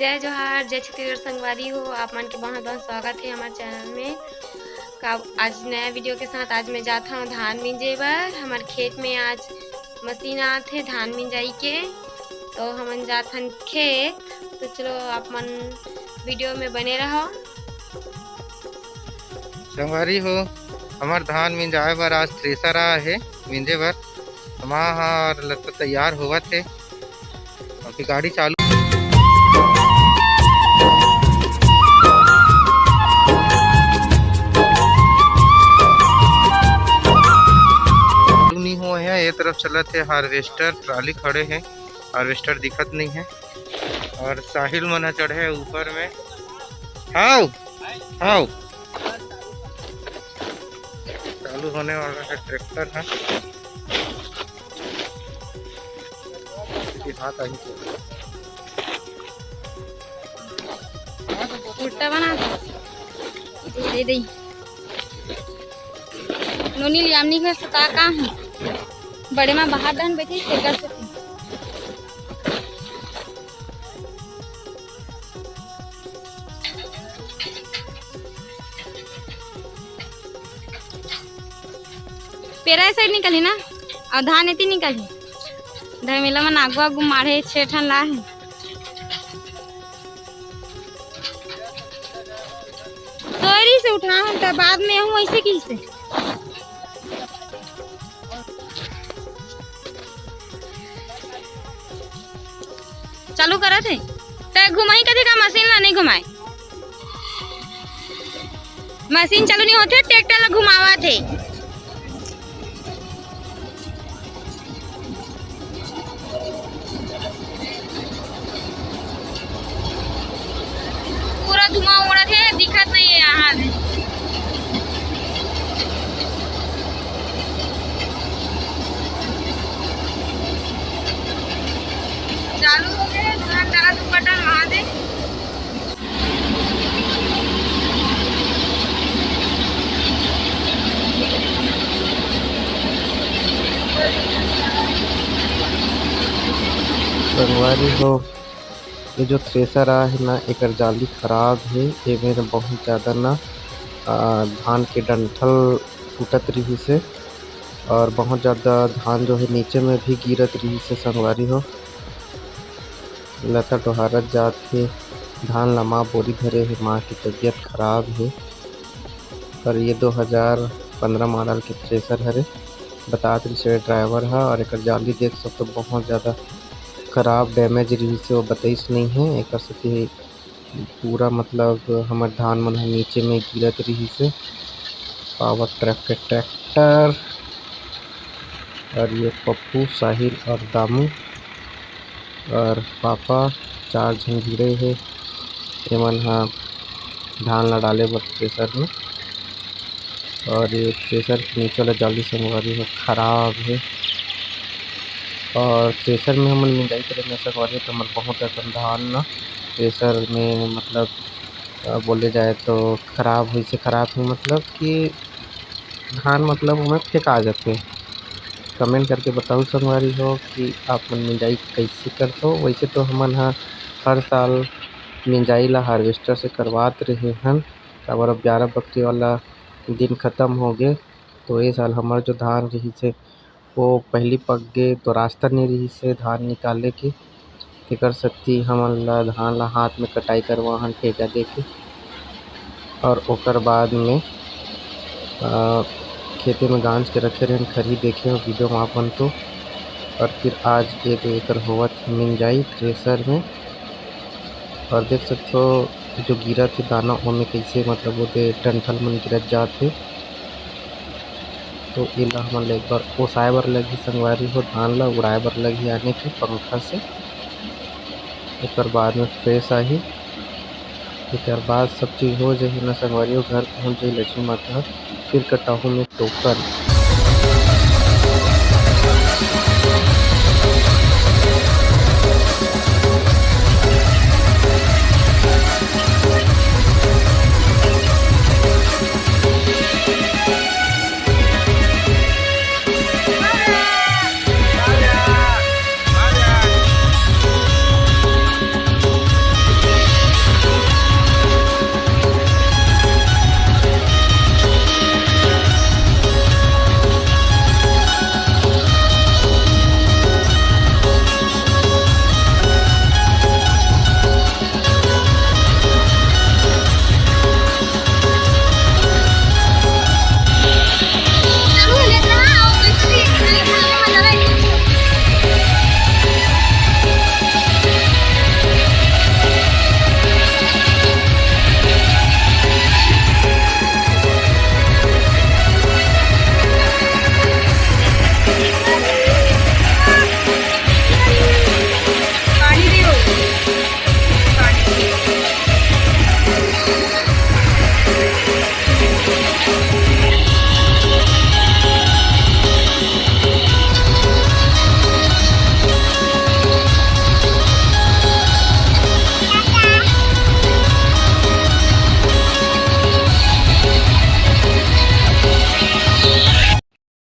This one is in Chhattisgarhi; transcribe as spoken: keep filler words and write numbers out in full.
जय जोहार, जय छत्तीसगढ़ संगवारी हो, आप मन के बहुत-बहुत स्वागत हे हमर चैनल में। का आज नया वीडियो के साथ आज मैं जात हव धान मिंजे बर। हमर खेत में आज मशीन आत हे धान मिंजाई के, तो हमन जात हन खेत। तो चलो आप मन वीडियो में बने रहो। संगवारी हो, हमर धान मिंजाए बर आज थ्रेसर आए हे मिंजे बर। हमार लत्ता तैयार होवत हे। अभी गाड़ी चालू। चालू नहीं हुआ है, ये तरफ चलत है हार्वेस्टर, ट्राली खड़े है, हार्वेस्टर दिखत नहीं है। और साहिल मन ह चढ़े है ऊपर में। हाव, हाव। चालू होने वाला है ट्रैक्टर है। ये हाथ आई तो। उल्टा बना था। दे दे। नोनी लियाम नहीं है, सता का है? बड़े माँ बाहर डहन बैठे, तेकर से। पेरा ए साइड निकलही ना, अउ धान एती निकलही। धमेला मन आगू आगू माढ़े, छे ठन ला हे। तोरी से उठा हम त बाद में हूँ ऐसे की से। चालू करत हे। ते घुमाई कथे का मशीन ला नहीं घुमाए? मशीन चालू नहीं होथे, ट्रैक्टर ला घुमावत हे। पूरा धुआं उड़त हे, दिखत नहीं है यहाँ से। चालू हो गए, धान डाला तो बटन वहाँ दे। संगवारी हो, ये जो थ्रेसर आ हे ना, एकर जाली खराब हे। एमे न बहुत ज़्यादा ना, आ, धान के डंठल टूटत रिहिस हे और बहुत ज़्यादा धान जो हे नीचे में भी गिरत रिहिस हे संगवारी हो। लता डोहारत जात हे, धान ला माँ बोरी धरे हे, माँ के तबीयत खराब हे। पर ये दो हज़ार पंद्रह मॉडल के थ्रेसर हरे, बतात रिहिस हे ड्राइवर ह। और एकर जाली देख सकथो, बहुत ज़्यादा खराब, डैमेज रिहिस हे, वो बतइस नहीं हे। एकर सेती पूरा मतलब हमर धान मन ह नीचे में गिरत रिहिस हे। पावर ट्रैक के ट्रैक्टर और ये पप्पू, साहिल और दामू और पापा, चार झन भिड़े हे। एमन ह धान ला डाले बर थ्रेसर में। और ये थ्रेसर के नीचे वाला जाली संगवारी हो खराब हे। और थ्रेसर में हमन मिंजाई करे में संगवारी हो, तो हमर बहुत अकन धान ना थ्रेसर में मतलब, अ, बोले जाए तो खराब होइस हे, खराब हे मतलब कि धान मतलब ओमे फेंका जाथे। कमेंट करके बताओ संगवारी हो कि आप मन मिंजाई कैसे करथो। वैसे तो हमन ह हर साल मिंजाई ला हार्वेस्टर से करवात रहे हन, काबर अब ग्यारह बखरी वाला दिन खत्म हो गे, तो ये साल हमर जो धान रहिस हे, वो पहिली पक गे, तो रास्ता नहीं रहिस हे धान निकाले के। तेकर सेती हमन ला धान ला हाथ में कटाई करवाहन, ठेका दे के, और ओकर बाद में, अ, खेते में गांज के रखे रहन, खरही देखे हो वीडियो में आप मन तो। और फिर आज एक एकर होवत हे मिंजाई थ्रेसर में, और देख सकथो जो गिरत हे दाना, ओमे कैसे मतलब ओदे डंठल मन गिरत जात हे। तो एला हमन ला एक बार ओसाए बर लगही संगवारी हो, धान ला उड़ाए बर लगही आने के पंखा से, एकर बाद में फ्रेश आही। एकर बाद सब चीज हो जाही ना संगवारी हो, घर पहुँच जाही लक्ष्मी माता ह। फिर कटाहू में टोकन।